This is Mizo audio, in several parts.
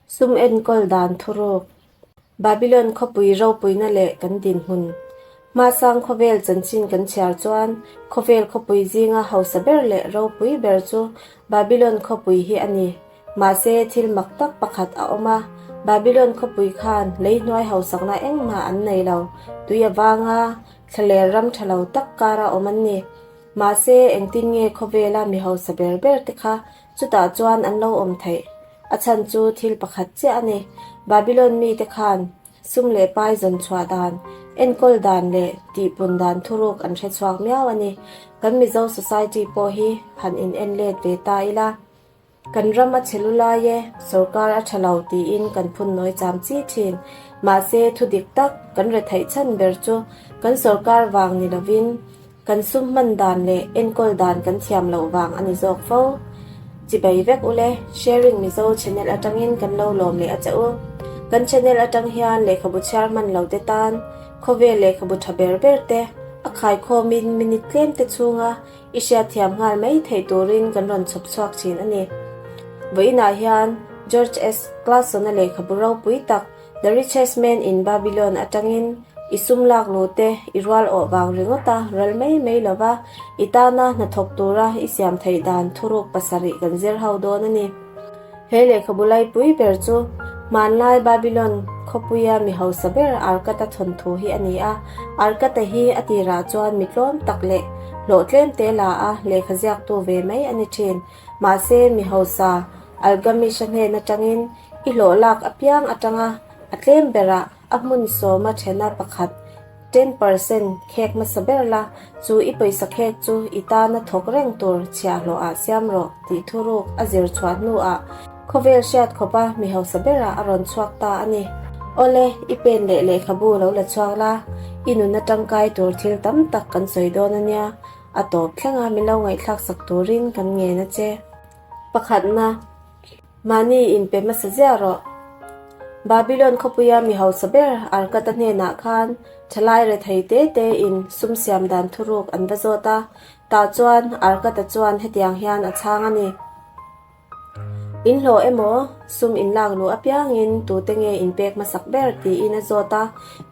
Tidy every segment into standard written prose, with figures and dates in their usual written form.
Sum enkawl dan thuruk. Babylon khawpui ropuina leh kan dinhmun. Hmasang khawvel chanchin kan chhiar chuan khawvel khawpui zinga hausa ber leh ropui ber chu Babylon khawpui hi a ni. Mahse thil mak tak pakhat a awm a, Babylon khawpui khan leihnuai hausakna engmah an nei lo, tui avanga thlaler ram tha lo tak kara awm an ni. Mahse engtin nge khawvela mi hausa ber ber te kha Chutah chuan an lo awm theih. A chhan chu thil pakhat chiah a ni. Babylon mite khan sum leh pai zawn chhuah dan, enkawl dan leh tihpun dan thuruk an hre chhuak miau a ni. Kan Mizo society pawh hi han in en let ve ta ila. Kan ram a chhe lu lai e, sorkar a tha lo tiin kan phun nawi cham chi thin. Mahse thu dik tak kan retheih chhan ber chu kan sorkar vang ni lovin, Kan sum hman dan leh enkawl dan kan thiam loh vang a ni zawk fo. Chibai vek ule, Sharing Mizo channel atangin kan lo lawm leh a che u. Kan channel atang hian lehkhabu chhiar hman lo te tan khawvel lehkhabu tha ber ber te a khaikhawmin minute tlem te chhunga i hriatthiam nghal mai theih turin kan rawn chhawp chhuak thin a ni. Vawiinah hian George S. Clason-a lehkhabu ropui tak The Richest Man in Babylon atangin i sum lak lu te i rual awh vang ringawt a ral mai mai lo va, i tana hnathawk tura i siam theih dan thuruk pasarih kan zir ho dawn a ni. He lehkhabu laipui ber chu hmanlai Babylon khawpuia mi hausa ber Arkata thawnthu hi a ni a. Arkata hi a tirah chuan mi tlawm tak leh hlawh tlem te la a lehkha ziaktu ve mai a ni thin. Mahse mi hausa Algamish-a hnen atangin I hlawh lak apiang atanga a tlem berah a hmun sawma thena pakhat, 10%, khek hmasa ber la, chu i pawisa khek chu i tana thawk reng tur chhiahhlawhah siam rawh tih thuruk a zir chhuah hnuah khawvel hriat khawpa mi hausa berah a rawn chhuak ta a ni. Awle, i pen leh lehkhabu lo la chhuak la, i nuna tangkai tur thil tam tak kan sawi dawn a nia, a tawp thlenga min lo ngaihthlak sak turin kan ngen a che. Pakhatna. Mahni inpe hmasa ziah rawh. Babylon khawpuia mi hausa ber Arkata hnenah khan thalai rethei te te in sum siam dan thuruk an va zawt a, tah chuan Arkata chuan hetiang hian a chhang a ni. In hlawh emaw, sum in lak luh apiangin tute nge in pek hmasak ber tiin a zawt a,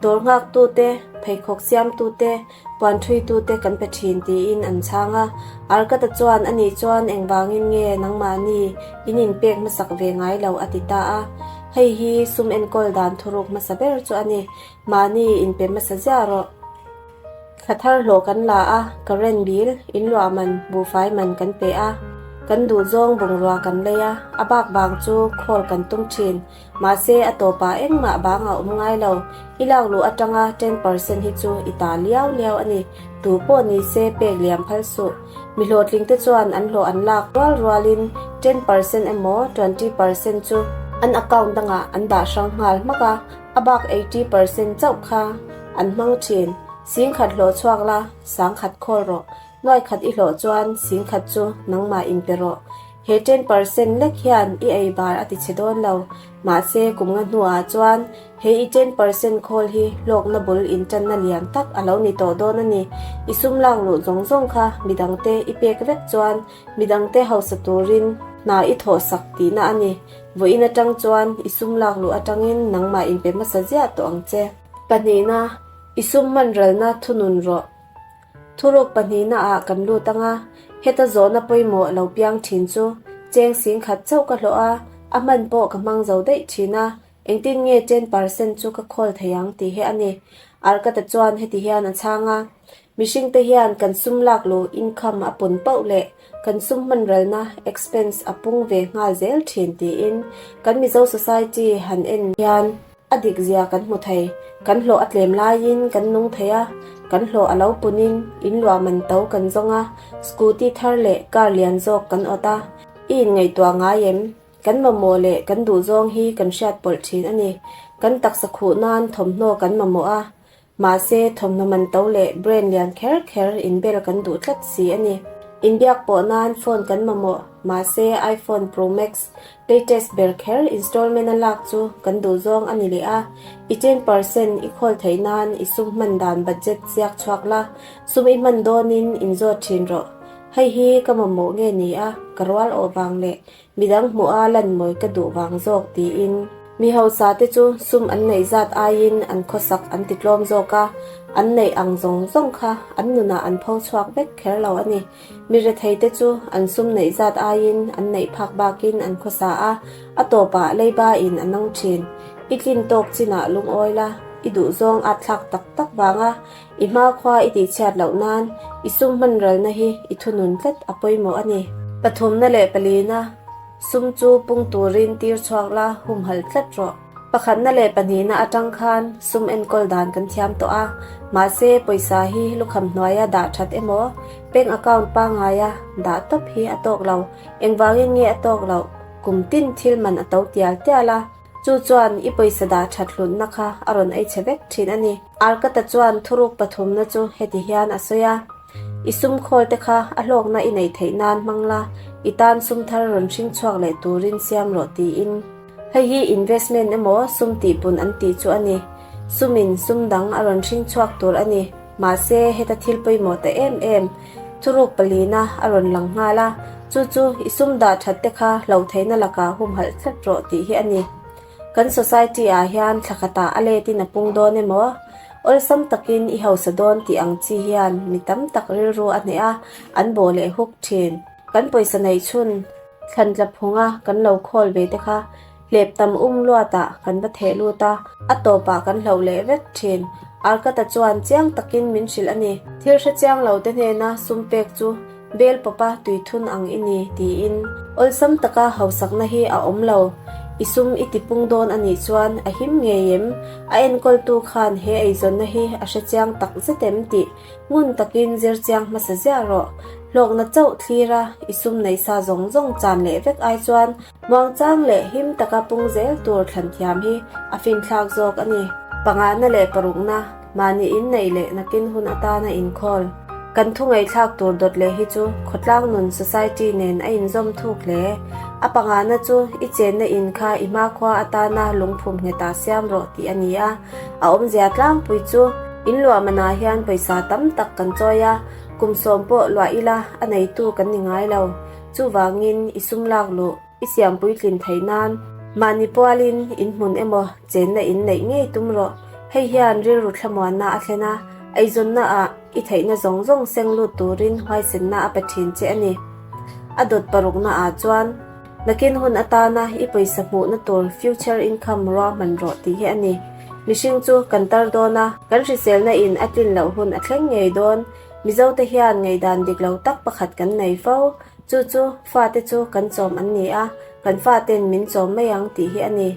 dawr nghaktute, pheikhawk siamtute, Puan thuitute kan pe thin tiin an chhang a. Arkata chuan ani chuan engvangin nge nangmahni in inpek hmasak ve ngai lo a ti ta a. Hei hi sum enkawl dan thuruk hmasa ber chu a ni. Mahni inpe hmasa ziah rawh. Thla thar hlawh kan la a, current bill, inluah man, buhfai man kan pe a. Kan duhzawng bungrua kan lei a, a bak bang chu khawl kan tum thin. Mahse, a tawpah engmah bang a awm ngai lo. I lak luh atanga 10% hi chu i ta liau liau a ni. Tu pawh ni se pek liam phal suh. Mi hlawhtling te chuan an hlawh an lak rual rualin 10% emaw 20% chu an account dangah an dah hrang nghal hmak a, a bak 80% chauh kha an hmang thin. Singkhat hlawh chhuak la, sangkhat khawl rawh. Nuaikhat i hlawh chuan singkhat chu nangmah inpe rawh. He 10% lek hian i ei bar a ti chhe dawn lo. Mahse, kum nga hnuah chuan he i 10% khawl hi hlawkna bul intanna lian tak a lo ni tawh dawn a ni. I sum lak luh zawng zawng kha midangte i pek vek chuan midangte hausa turin hna i thawh sak tihna a ni. Vawiin atang chuan i sum lak luh atangin nangmah inpe hmasa ziah tawh ang che. Pahnihna, i sum hman ralna thunun rawh. Thuruk pahnihna ah kan lut ang a, heta zawhna pawimawh lo piang thin chu cheng sing khat chauh ka hlawh a, a hman pawh ka hmang zo daih thin a, engtin nge 10% chu ka khawl thei ang tih hi a ni. Arkata chuan heti hian a chhang a, Mihring te hian kan sum lak luh income a pun pauh leh kan sum hman ralna expense a pung ve nghal zel thin tiin kan Mizo society han en hian A dik zia kan hmu thei. Kan hlawh a tlem laiin kan nung thei a, kan hlawh a lo punin in luah man to kan zawng a, scooty thar leh car lian zawk kan awt a. I inngaihtuah ngai em? Kan mamawh leh kan duhzawng hi kan hriat pawlh thin a ni. Kan taksa khuh nan thawmhnaw kan mamawh a, Mahse, thawmhnaw man to leh brand lian kher kher inbel kan duh tlat si a ni. Inbiak pawh nan phone kan mamawh, mahse iPhone Pro Max latest ber kher installment a lak chu kan duh zawng a ni leh a. I 10% i khawl theih nan i sum hman dan budget ziak chhuak la, sum i hman dawnin inzawt thin rawh. Hei hi ka mamawh nge ni a, ka rual awh vang leh midang hmuha lan mawi ka duh vang zawk tiin. Mi hausa te chu sum an neih zat aiin an khawsak an ti tlawm zawk a, an neih ang zawng zawng kha an nunah an pho chhuak vek kher lo a ni. Mi rethei te chu an sum neih zat aiin an neih phak bakin an khawsa a, a tawpah leiba in a nang thin. I tlin tawk chinah lungawi la, i duhzawng at thlak tak tak vanga i hmakhua i tihchhiat loh nan i sum hman ralna hi i thunun tlat a pawimawh a ni. Pathumna leh palina, sum chu pung turin tir chhuak la, humhalh tlat rawh. Pakhatna leh pahnihna atang khan sum enkawl dan kan thiam tawh a, mahse pawisa hi lukham hnuaia dah that emaw, bank account pangaia dah tawp hi a tawk lo. Engvangin nge a tawk loh? Kum tin thil man a to tial tial a, chu chuan i pawisa dah that hlutna kha a rawn ei chhe vek thin a ni. Arkata chuan thuruk pathumna chu heti hian a sawi a, I sum khawl te kha a hlawkna i neih theih nan hmang la, i tan sum thar rawn hring chhuak leh turin siam rawh tiin. Hei hi investment emaw sum tihpun an tih chu a ni. Sumin sum dang a rawn hring chhuak tur a ni. Mahse, heta thil pawimawh ta em em, thuruk palina a rawn lang nghal a, chu chu i sum dah that te kha hloh theihna lakah humhalh tlat rawh tih hi a ni. Kan society ah hian thla khatah a letin a pung dawn emaw, awlsam takin i hausa dawn tih ang chi hian mi tam tak rilru a hneh a, an bawh leh huk thin. Kan pawisa neih chhun thlan tla phunga kan lo khawl ve te kha hlep tam um luatah kan va theh lut a, a tawpah kan hloh leh vek thin. Arkata chuan chiang takin min hrilh a ni. Thil hre chiang lo te hnena sum pek chu bel pawpa tui thun ang i ni tiin awlsam taka hausakna hi a awm lo. I sum i ti pung dawn a nih chuan a him ngei em? A enkawltu khan he eizawnna hi a hre chiang tak zet em tih Ngun takin zir chiang hmasa ziah rawh. Hlawkna chauh thlir a, i sum neih sa zawng zawng chan leh vek ai chuan muangchang leh him taka pung zel tur thlan thiam hi a finthlak zawk a ni. Pangahna leh parukna, mahni inneih leh nakin hun atana inkhawl. Kan thu ngaihthlak tur dawt leh hi chu khawtlang nun society nen a inzawm thuk hle. A pangahna chu i chenna in kha i hmakhua atana lungphum nghetah siam rawh tih a ni a. A awmzia tlangpui chu in luah manah hian pawisa tam tak kan chawi a, kum sawm pawh luah ila a neitu kan ni ngai lo. Chuvangin i sum lak luh, i siam puitlin theih nan mahni pualin in hmun emaw chenna in neih ngei tum rawh. Hei hian rilru thlamuanna a thlen a, eizawnna ah i theihna zawng zawng seng lut turin huaisenna a pe thin che a ni. A dawt parukna ah chuan. Nakin hun atana i pawisa hmuhna tur future income ruahman rawh tih hi a ni. Mihring chu kan tar dawn a, kan hriselna in a tlin loh hun a thleng ngei dawn. Mizote hian ngaihdan dik lo tak pakhat kan nei fo. Chu chu fate chu kan chawm an ni a, kan faten min chawm mai ang tih hi a ni.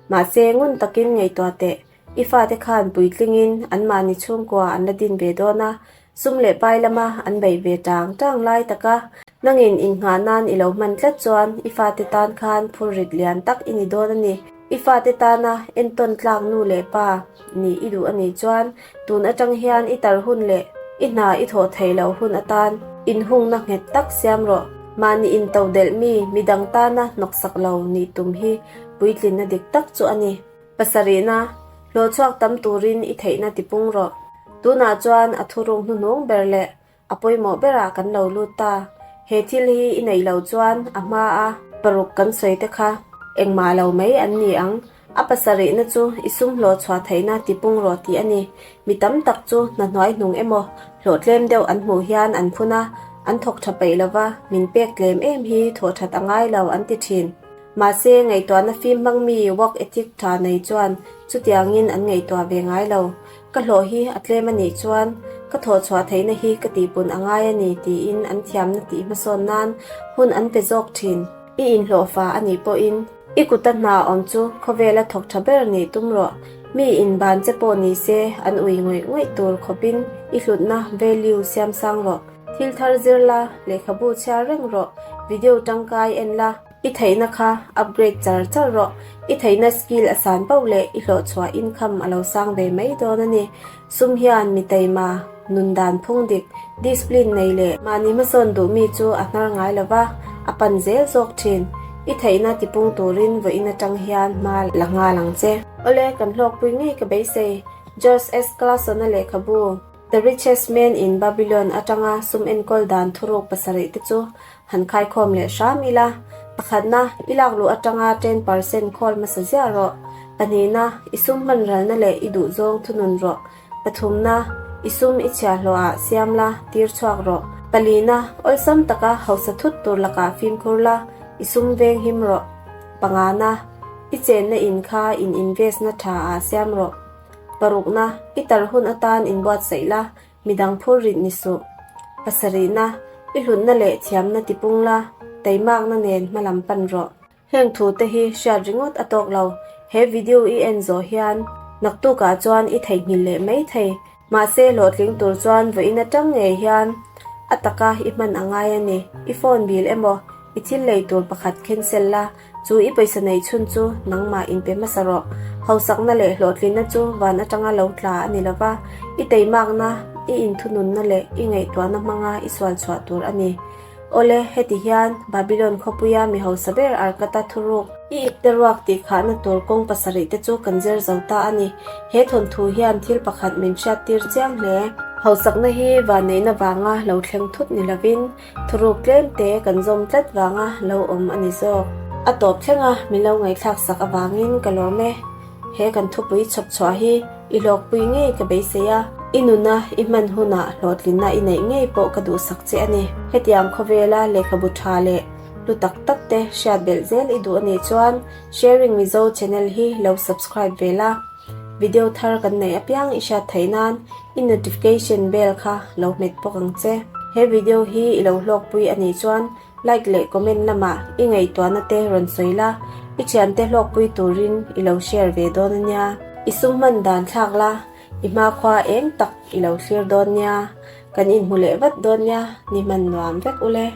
Mahse ngun takin ngaihtuah teh, i fate khan puitlingin anmahni chhungkua an la din ve dawn a, Sum leh pai lama an beih ve tang tang lai taka nangin innghah nan i lo hman tlat chuan i fate tan khan phurrit lian tak i ni dawn a ni. I fate tana entawn tlak nu leh pa nih i duh a nih chuan tun atang hian i tar hun leh i hna i thawh theih loh hun atan inhungna nghet tak siam rawh. Mahni into delh mi midang tana hnawksak lo nih tum hi puitlinna dik tak chu a ni. Pasarihna, hlawhchhuak tam turin i theihna tipung rawh. Tunah chuan a thuruk hnuhnung ber leh a pawimawh berah kan lo lut ta. He thil hi i neih loh chuan a hma a paruk kan sawi te kha engmah lo mai an ni ang. A pasarihna chu i sum hlawhchhuah theihna tipung rawh tih a ni. Mi tam tak chu hna hnuai hnung emaw hlawh tlem deuh an hmuh hian an phun a, an thawk tha peih lova, min pek tlem em hi thawh that a ngai lo an ti thin. Mahse, ngaihtuahna fim hmang mi work ethic tha nei chuan chutiangin an ngaihtuah ve ngai lo. Ka hlawh hi a tlem a nih chuan ka thawhchhuah theihna hi ka tihpun a ngai a ni tiin an thiamna tih hmasawn nan hun an pe zawk thin. I inhlawhfa a nih pawhin i kuta hna awm chu khawvela thawk tha ber nih tum rawh. Mi inban che pawh ni se an ui ngawih ngawih tur khawpin i hlutna, value, siam sang rawh. Thil thar zir la, lehkhabu chhiar reng rawh, video tangkai en la. I theihna kha upgrade char char rawh. I theihna skill a san pauh leh i hlawhchhuah income a lo sang ve mai dawn a ni. Sum hian mi taima, nun dan phung dik, discipline nei leh mahni hmasawn duh mi chu a hnar ngai lo va, a pan zel zawk thin. I theihna tipung turin vawiin atang hian hma la nghal ang che. Awle, kan hlawkpui ngei ka beisei. George S. Clason-a lehkhabu. The Richest Man in Babylon atanga sum enkawl dan thuruk pasarih te chu han khaikhawm leh hram ila. Pakhatna, i lakluh atanga 10% khawl hmasa ziah rawh. Pahnihna, i sum hman ralna leh i duhzawng thunun rawh. Pathumna, i sum i chhiahhlawh ah siam la, tir chhuak rawh. Palina, awlsam taka hausa thut tur lakah fimkhur la, i sum veng him rawh. Pangana, i chenna in kha in invest na tha ah siam rawh. Parukna, i tar hun atan inbuatsaih la, midang phur rit ni suh. Pasarihna, i hlutna leh thiamna tipung la, teimakna nen hmalam pan rawh. Heng thu te hi hriat ringawt a tawk lo. He video i en zawh hian naktukah chuan i theihnghilh leh mai thei. Mahse hlawhtling tur chuan vawiin atang ngei hian a taka i hman a ngai a ni. I phone bill emaw i thil lei tur pakhat cancel la, chu i pawisa nei chhun chu nangmah inpe hmasa rawh. Hausakna leh hlawhtlinna chu van atanga lo tla a ni lova, i teimakna, i inthununna leh i ngaihtuahna hmanga i sual chhuah tur a ni. Awle, heti hian Babylon khawpuia mi hausa ber Arkata thuruk, i ipte ruak tih khahna tur kawng pasarih te chu kan zir zo ta a ni. He thawnthu hian thil pakhat min hriattir chiang hle. Hausakna hi vanneihna vanga lo thleng thut ni lovin, thuruk tlem te kan zawm tlat vanga lo awm a ni zawk. A tawp thlenga min lo ngaihthlak sak avangin ka lawm e. He kan thupui chhawp chhuah hi i hlawkpui ngei ka beisei a, i nuna i hman hunah hlawhtlinna i neih ngei pawh ka duhsak che a ni. Hetiang khawvela lehkhabu tha leh hlu tak tak te hriat belh zel i duh a nih chuan Sharing Mizo channel hi lo subscribe ve la, video thar kan neih apiang i hriat theih nan i notification bell kha lo hmet bawk ang che. He video hi i lo hlawkpui a nih chuan Like leh comment lamah i ngaihtuahna te rawn sawi la, i thiante hlawkpui turin i lo share ve dawn a nia. I sum hman dan thlak la, i hmakhua eng tak i lo thlir dawn nia. Kan inhmu leh vat dawn nia, ni hman nuam vek ule.